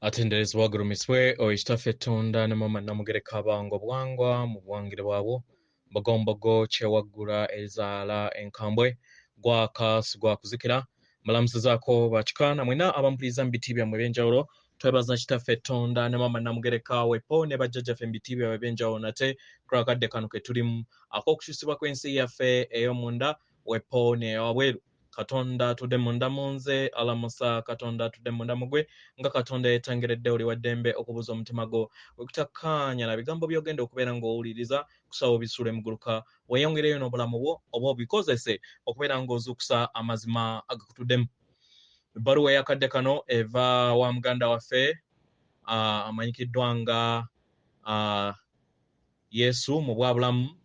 Atenderezebwa agulumizibwe oyo Kitaffe Ttunda ne Maama Nnamugereka Abango Buwangwa mu buwangire bwabwo, Mbogombogo Kyewaggula ezaala enkambwe, gwaka sigwa kuzikira. Mbalamusizaako bakika na mwena abampuliriza mu biti byammwe eby'enjawulo. Twebaza Kitaffe Ttunda ne Maama Nnamugereka wepo ne bajjajjaffe mu biti byabwe eby'enjawulo nate kulwakadde kano ke tulimu ak'okukyusibwa kw'ensi yaffe ey'omunda wepo n'eyawabweru. Katonda atudde munda mu nze alamusa Katonda atudde munda mu gwe nga Katonda yeetengeredde oli wa ddembe okubuuza omutima gwo wekutakkaanya na bigambo by'ogenda okubeera ng'owuliriza kusaba obisuule muguluka weeyongereyo n'obulamu bwo oba obikozese okubeera ng'ozuukusa amazima agakutuddemu. Ebbaluwa eyakadde kano eva wa muganda waffe amanyikiddwa nga Yesu mu bwabulamu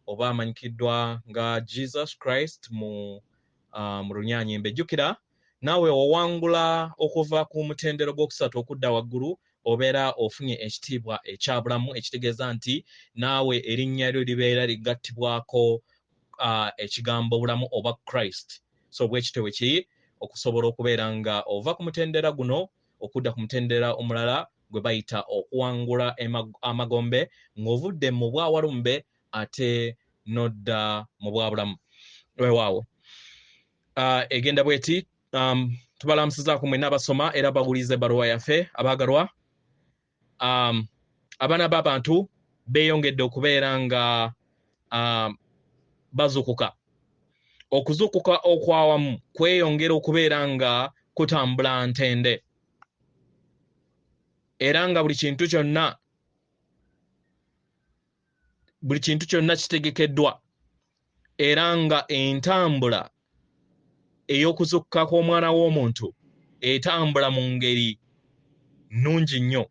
oba amanyikiddwa nga Jesus Christ mu mu Lunyanyimbe. Jjukira naawe owangula okuva ku mutendero gw'okusatu okudda waggulu obeera ofunye ekitiibwa ekya bulamu, ekitegeeza nti naawe erinnya lyo libeera ligattibwako ekigambo bulamu oba Christ. So bwekityo bwe kiri okusobola okubeera nga ova ku mutendera guno okudda ku mutendera omulala gwe bayita okuwangula amagombe ng'ovudde mu bwawalumbe ate n'odda mu bwabulamu. Weewaawo egenda bweti. Tubalamusizaako mwenna abasoma era bawuliza ebbaluwa yaffe abaagalwa. Abaana b'abantu beeyongedde okubeera nga bazuukuka. Okuzuukuka okwawamu kweyongera okubeera nga kutambula ntende, era nga buli kintu kyonna kitegekeddwa, era nga entambula ey'okuzuukuka kw'omwana w'omuntu etambula mu ngeri nnungi nnyo,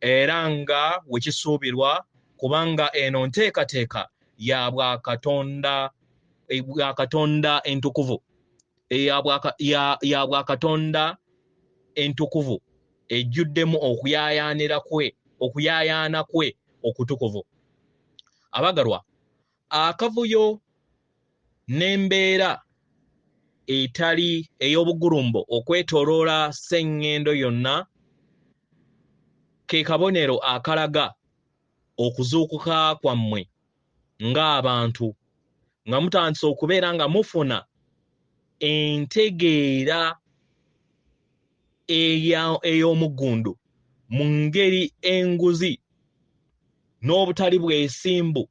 era nga we kisuubirwa, kubanga eno nteekateeka ya bwakatonda entukuvu, ya bwakatonda entukuvu ejjuddemu okuyaayaana kwe okutukuvu. Abagalwa, akavuyo n'embeera etali ey'obugulumbo okwetooloola sseŋŋendo yonna ke kabonero akalaga okuzuukuka kwammwe ng'abantu, nga mutandise okubeera nga mufuna entegeera ey'omuggundu mu ngeri enguzi n'obutali bwesimbu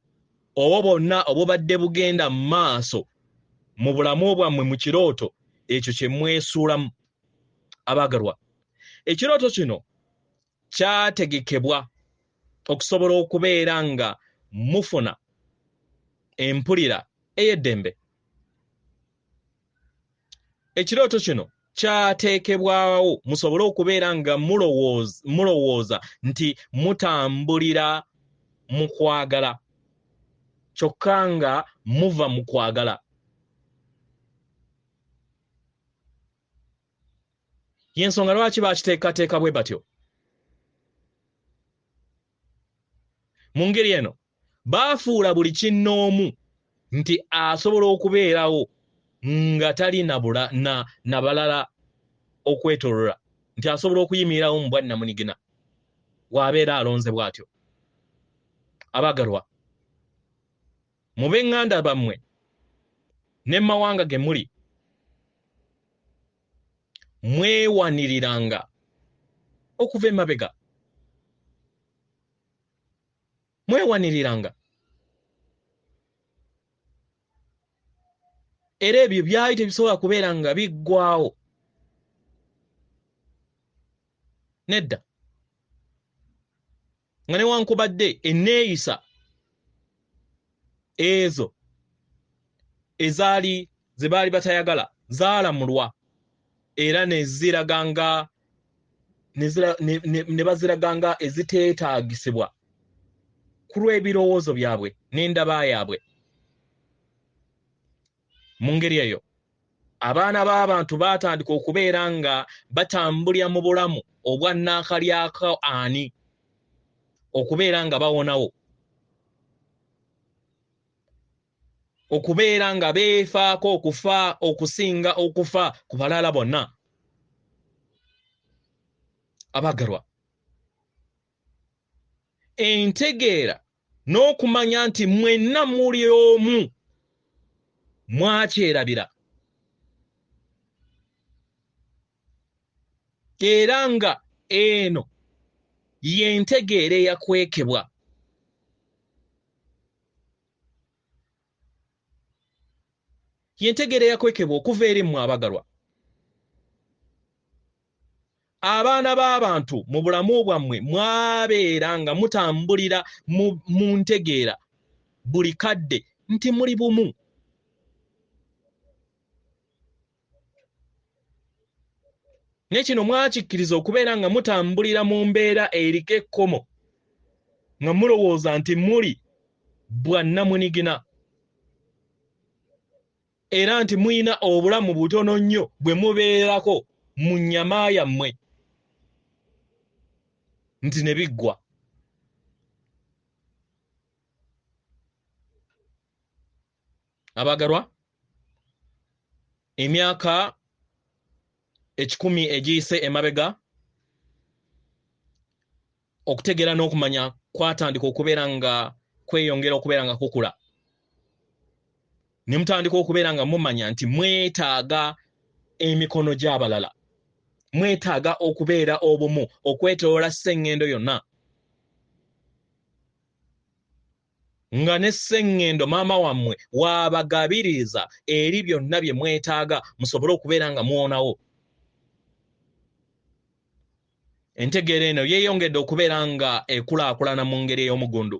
obwo bwonna obubadde bugenda mu maaso mu bulamu bwammwe mu kirooto ekyo kye mwesuulamu. Abaagalwa, ekirooto kino kyategekebwa okusobola okubeera nga mufuna empulira ey'eddembe. Ekirooto kino kyateekebwawo musobole okubeera nga mulowooza nti mutambulira mu kwagala, kyokka nga muva mu kwagala. Y'ensonga lwaki bakiteekateeka bwe batyo. Mu ngeri eno baafuula buli kinnoomu nti asobola okubeerawo nga tali na balala okwetoolola, nti asobola okuyimirirawo mu bwannamunigina bw'abeera alonze bw'atyo. Abaagalwa, mu b'eŋŋanda bammwe ne mu mawanga ge muli, mwewaniriranga okuva emabega, mwewaniriranga. Era ebyo byali tebisobola kubeera nga biggwawo, nedda, nga newankubadde enneeyisa ezo ezaali ze baali batayagala zaalamulwa era ne baziraganga eziteetaagisibwa ku lw'ebirowoozo byabwe n'endaba yaabwe. Mu ngeri eyo abaana b'abantu baatandika okubeera nga batambulira mu bulamu obwa nnaakalyako ani okubeera nga bawonawo, okubeera nga beefaako okufa okusinga okufa ku balala bonna. Abagalwa, entegeera n'okumanya nti mwenna muli omu mwakyerabira, era nga eno y'entegeera eyakwekebwa. Y'entegeera eyakwekebwa okuva eri mmwe abagalwa. Abaana b'abantu mu bulamu bwammwe mwabeera nga mutambulira mu ntegeera buli kadde nti muli bumu. Naye kino mwakikkiriza okubeera nga mutambulira mu mbeera eriko ekkomo, nga mulowooza nti muli bwannamunigina, era nti mulina obulamu butono nnyo bwe mubeerako mu nnyama yammwe, nti ne biggwa. Abagalwa, emyaka 100 egiyise emabega, okutegeera n'okumanya kwatandika okubeera nga kweyongera okubeera nga kukula. Ne mutandika okubeera nga mumanya nti mwetaaga emikono gy'abalala, mwetaaga okubeera obumu okwetoloola sseŋŋendo yonna, nga ne sseŋŋendo maama wammwe waabagabiriza eri byonna bye mwetaaga musobole okubeera nga muwonawo. Entegeera eno yeeyongedde okubeera nga ekulaakulana mu ngeri ey'omugundu.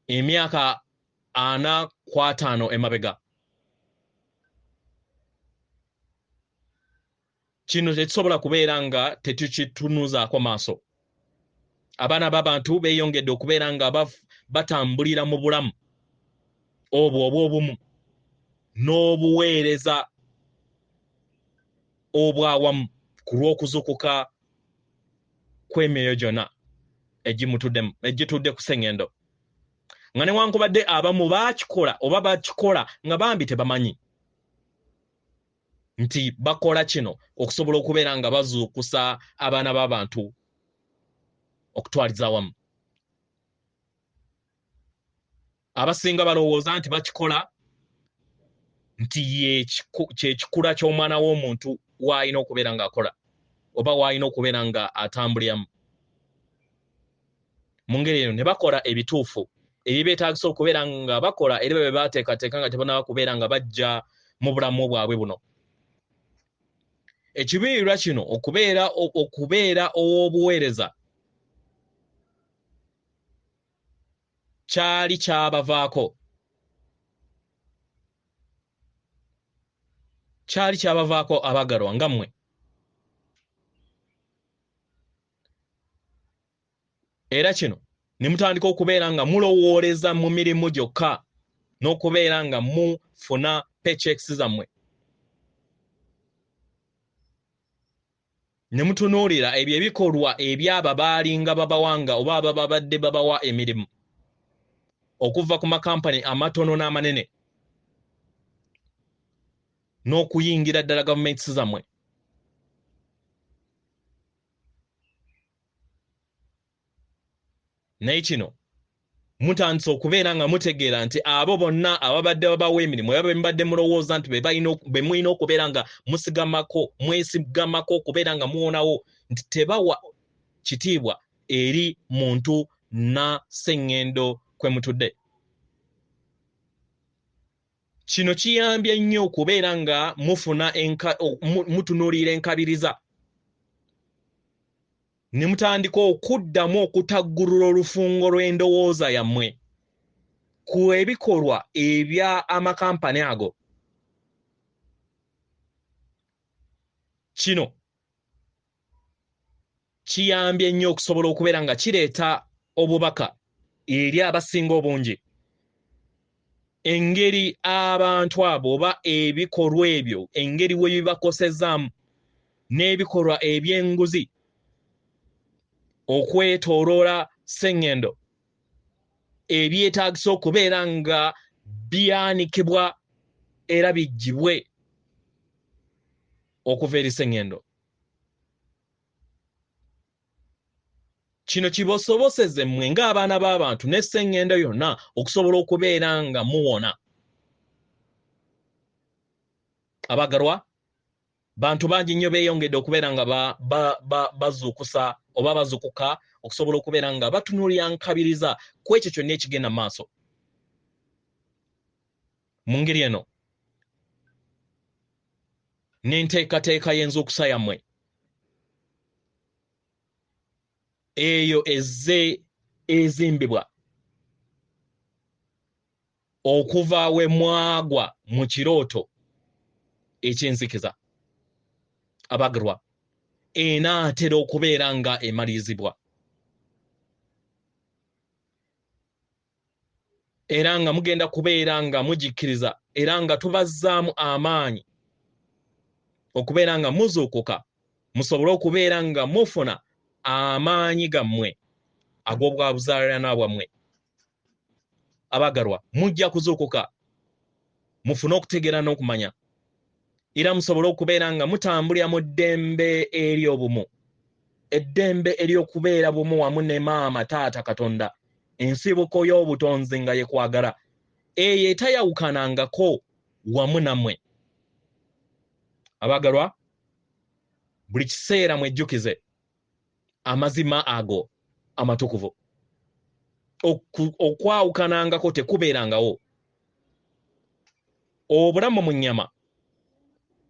Emyaka 45 emabega, kino tekisobola kubeera nga tetukitunuzaako maaso. Abaana b'abantu beeyongedde okubeera nga batambulira mu bulamu obwo obw'obumu n'obuweereza obwawamu ku lw'okuzuukuka kw'emyoyo gyonna egitudde ku sseŋŋendo, nga newankubadde abamu baakikola oba bakikola nga bambi tebamanyi nti bakola kino okusobola okubeera nga bazuukusa abaana b'abantu okutwaliza awamu. Abasinga balowooza nti bakikola nti kyekikula ky'omwana w'omuntu w'alina okubeera ng'akola oba w'alina okubeera nga atambuliramu. Mu ngeri eno ne bakola ebituufu ebibeetaagisa okubeera nga bakola era bwe baateekateeka nga tebannaba kubeera nga bajja mu bulamu bwabwe buno. Ekibirirwa kino okubeera ow'obuweereza kyali kyabavaako. Kyali kyabavaako abagalwa nga mmwe. Era kino ne mutandika okubeera nga mulowooleza mu mirimu gyokka n'okubeera nga mufuna paychecks zammwe. Ne mutunuulira ebyo ebikolwa ebyaba baalinga babawanga oba ababadde babawa emirimu okuva ku makampani amatono n'amanene n'okuyingira ddala gavumenti zammwe. Naye kino mutandise okubeera nga mutegeera nti abo bonna ababadde babawa emirimu era be mubadde mulowooza nti be mulina okubeera nga mwesigamako okubeera nga muwonawo, nti tebawa kitiibwa eri muntu na sseŋŋendo kwe mutudde. Kino kiyambye nnyo okubeera nga mufuna mutunuulira enkabiriza ne mutandika okuddamu okutaggulula olufungo lw'endowooza yammwe ku ebikolwa ebya amakampani ago. Kino kiyambye nnyo okusobola okubeera nga kireeta obubaka eri abasinga obungi, engeri abantu abo oba ebikolwa ebyo engeri we bibakosezaamu n'ebikolwa eby'enguzi okwetooloola sseŋŋendo ebyetaagisa okubeera nga byanikibwa era biggyibwe okuva eri sseŋŋendo. Kino kibosoboseze mmwe ng'abaana b'abantu ne sseŋŋendo yonna okusobola okubeera nga muwona. Abagalwa, bantu bangi nnyo beeyongedde okubeera nga bazuukusa oba bazukuka okusobola okubeera nga batunuulira nkabiriza ku ekyo kyonna ekigenda mu maaso. Mu ngeri eno n'enteekateeka y'enzuukusa yammwe eyo ezze ezimbibwa okuva we mwagwa mu kirooto eky'enzikiza, abagalwa, enaatera okubeera nga emalirizibwa era nga mugenda kubeera nga mugikkiriza, era nga tubazzaamu amaanyi okubeera nga muzuukuka musobole okubeera nga mufuna amaanyi gammwe ag'obwabuzaalirana bwammwe. Abagalwa, mujja kuzuukuka mufune okutegeera n'okumanya, era musobole okubeera nga mutambulira mu ddembe ery'obumu, eddembe ery'okubeera bumu wamu ne maama taata Katonda, ensibuko y'obutonzi nga ye kwagala eyo etayawukanangako wamu nammwe. Abagalwa, buli kiseera mwejjukize amazima ago amatukuvu. Okwawukanangako tekubeerangawo. Obulamu mu nnyama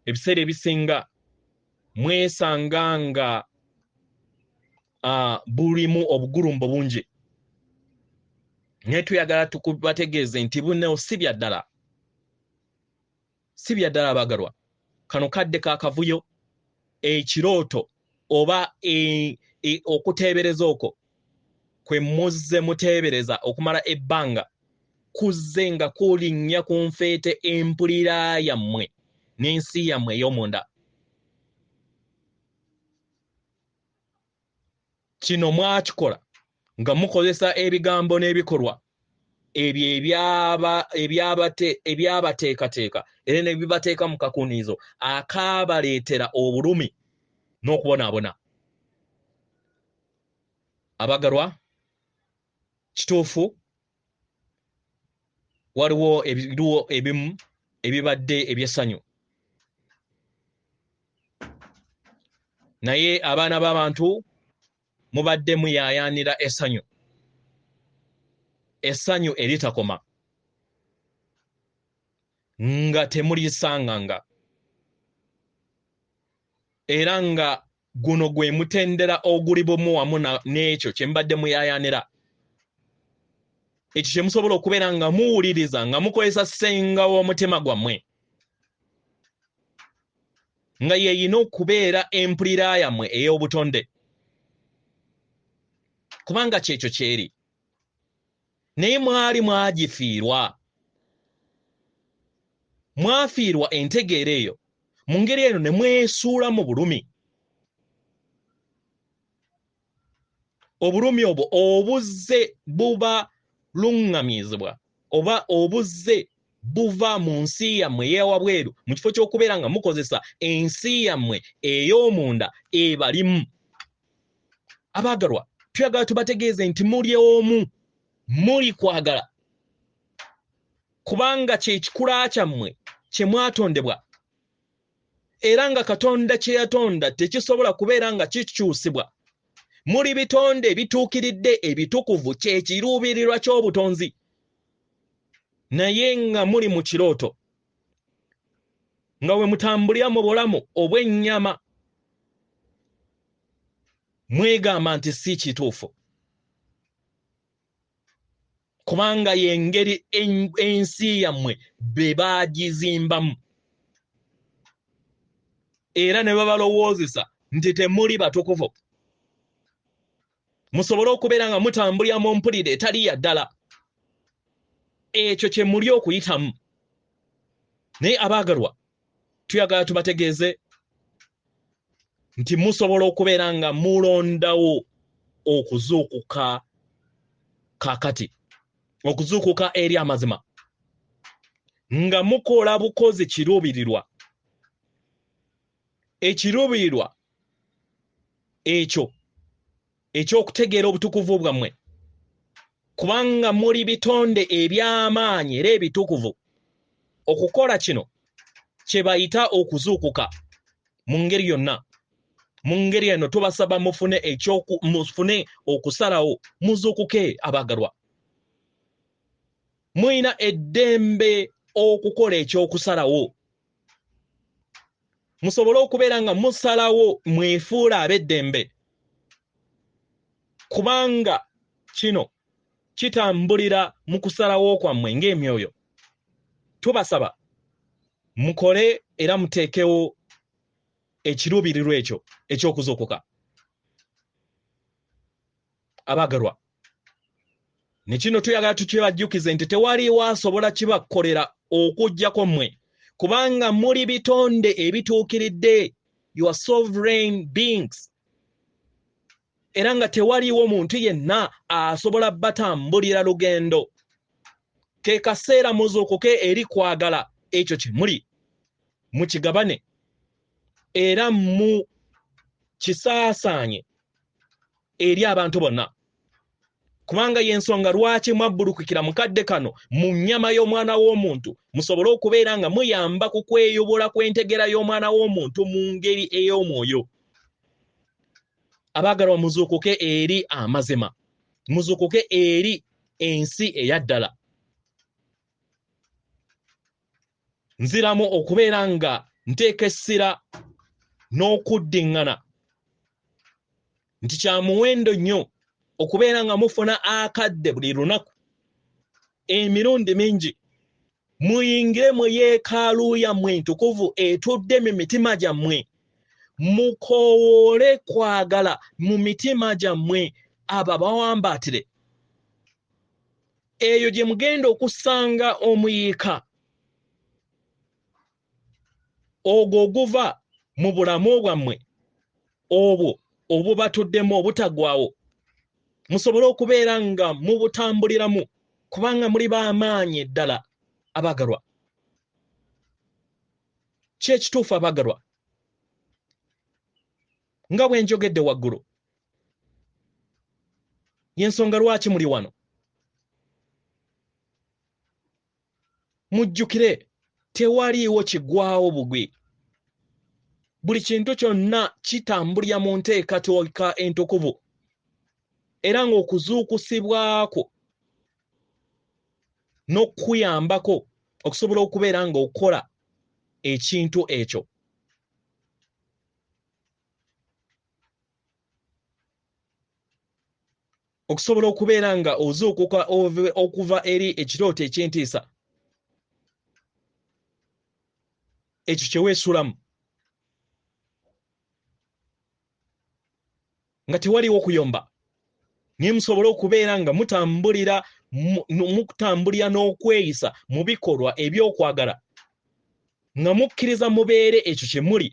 ebiseera ebisinga mwesanga nga bulimu obugulumbo bungi, naye tuyagala tukubategeeze nti buno si bya ddala, si bya ddala. Abagalwa, kano kadde ka kavuyo. Ekirooto oba okuteebereza okwo kwe muzze muteebereza okumala ebbanga kuzze nga kulinnya ku nfeete empulira yammwe n'ensi yammwe ey'omunda. Kino mwakikola nga mukozesa ebigambo n'ebikolwa ebyo ebyabateekateeka era ne bibateeka mu kakuuniizo akaabaleetera obulumi n'okubonaabona. Abagalwa, kituufu waliwo ebiriwo ebimu ebibadde eby'essanyu, naye abaana b'abantu mubadde muyaayaanira essanyu, essanyu eritakoma, nga temulisanganga, era nga guno gwe mutendera oguli bumu wamu n'ekyo kye mubadde muyaayaanira, ekyo kye musobola okubeera nga muwuliriza nga mukozesa ssenga w'omutima gwammwe, nga yeeyina okubeera empulira yammwe ey'obutonde, kubanga kyekyo kyeri. Naye mwali mwagifiirwa, mwafiirwa entegeera eyo, mu ngeri eno ne mwesuula mu bulumi. Obulumi obwo obuzze buba luŋŋamizibwa oba obuzze buva mu nsi yammwe ey'ewabweru, mu kifo ky'okubeera nga mukozesa ensi yammwe ey'omunda ebalimu. Abaagalwa, tuyagala tubategeeze nti muli omu, muli kwagala, kubanga kye kikula kyammwe kye mwatondebwa, era nga Katonda kye yatonda tekisobola kubeera nga kikyusibwa. Muli bitonde ebituukiridde ebitukuvu, kye kiruubirirwa ky'obutonzi, naye nga muli mu kirooto, nga we mutambulira mu bulamu obw'ennyama, mwegamba nti si kituufu, kubanga y'engeri ensi yammwe be baagizimbamu, era ne babalowoozesa nti temuli batukuvu, musobole okubeera nga mutambulira mu mpulira etali ya ddala, ekyo kye muli okuyitamu. Naye abaagalwa, tuyagala tubategeeze nti musobola okubeera nga mulondawo okuzuukuka kaakati, okuzuukuka eri amazima, nga mukola bukozi kiruubirirwa. Ekiruubirirwa ekyo Eky'okutegeera obutukuvu bwammwe, kubanga muli bitonde eby'amaanyi era ebitukuvu. Okukola kino kye bayita okuzuukuka mu ngeri yonna. Mu ngeri eno tubasaba mufune mufune okusalawo, muzuukuke abaagalwa. Mulina eddembe okukola ekyokusalawo, musobole okubeera nga musalawo mwefuula ab'eddembe, kubanga kino kitambulira mu kusalawo kwammwe ng'emyoyo. Tubasaba mukole era muteekewo ekiruubirirwa ekyo eky'okuzuukuka abaagalwa. Ne kino tuyagala tukibajjukize nti tewaliiwo asobola kibakolera okuggyako mmwe, kubanga muli bitonde ebituukiridde, you are sovereign beings, era nga tewaliiwo muntu yenna asobola batambulira lugendo. Ke kaseera muzuukuke eri kwagala ekyo kye muli, mukigabane era mu kisaasaanye eri abantu bonna, kubanga y'ensonga lwaki mwabbulukukira mu kadde kano mu nnyama y'omwana w'omuntu, musobole okubeera nga muyamba ku kweyubula kw'entegeera y'omwana w'omuntu mu ngeri ey'omwoyo. Abaagalwa, muzuukuke eri amazima, muzuukuke eri ensi eya ddala. Nziramu okubeera nga nteeka essira n'okuddiŋŋana nti kya muwendo nnyo okubeera nga mufuna akadde buli lunaku emirundi mingi, muyingire mu yeekaalu yammwe entukuvu etudde mu mitima gyammwe, mukoowoole kwagala mu mitima gyammwe abo abawambaatire. Eyo gye mugenda okusanga omuyiika ogwo oguva mu bulamu bwammwe obwo obubatuddemu obutaggwaawo, musobole okubeera nga mubutambuliramu, kubanga muli b'amaanyi ddala abaagalwa. Kyekituufu abaagalwa, nga bwe njogedde waggulu, y'ensonga lwaki muli wano. Mujjukire, tewaliiwo kiggwaawo bugwi. Buli kintu kyonna kitambulira mu nteekateeka entukuvu, era ng'okuzuukusibwako n'okukuyambako okusobola okubeera ng'okola ekintu ekyo. Okusobola okubeera nga ozuukuka okuva eri ekirooto eky'entiisa ekyo kye weesulamu, nga tewaliwo kuyomba, naye musobole okubeera nga mutambulira mutambulira n'okweyisa mu bikolwa eby'okwagala, nga mukkiriza mubeere ekyo kye muli.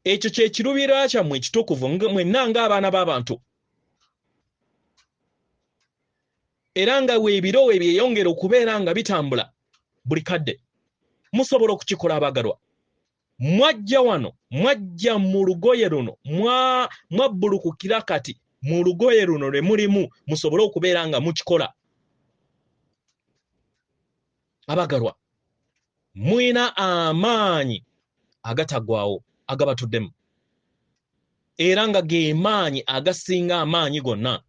Ekyo kye kiruubirirwa kyammwe ekitukuvu mwenna ng'abaana b'abantu, era nga weebiro we byeyongera okubeera nga bitambula buli kadde, musobola okukikola abaagalwa. Mwajja wano, mwajja mu lugoye luno, mwabbulukukira kati mu lugoye luno lwe mulimu, musobole okubeera nga mukikola. Abaagalwa, mulina amaanyi agataggwaawo agabatuddemu, era nga ge maanyi agasinga amaanyi gonna,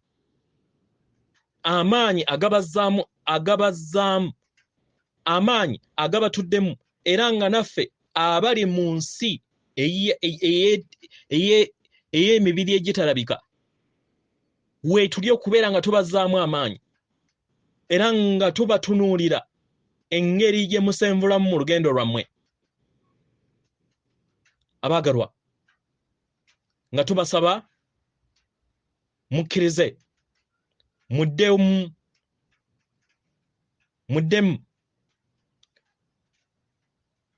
amaanyi agabazzaamu, agabazzaamu amaanyi agabatuddemu, era nga naffe abali mu nsi ey'emibiri egitalabika weetuli okubeera nga tubazzaamu amaanyi, era nga tubatunuulira engeri gye musenvulamu mu lugendo lwammwe. Abaagalwa, nga tubasaba mukkirize, muddemu, muddemu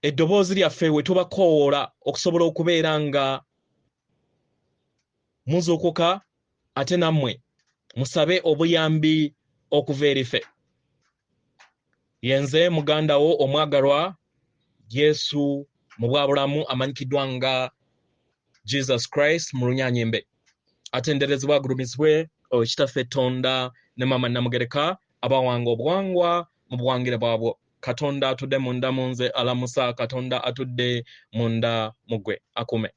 eddoboozi lyaffe we tubakoowoola okusobola okubeera nga muzuukuka, ate nammwe musabe obuyambi okuva eri ffe. Yenze muganda wo omwagalwa Yesu mu bwabulamu, amanyikiddwa nga Jesus Christ mu Lunyanyembe. Atenderezebwa agulumizibwe oyo Kitaffe Tonda ne Maama Namugereka abawanga obuwangwa mu buwangire bwabwo. Katonda atudde munda mu nze alamusa Katonda atudde munda mu ggwe akuume.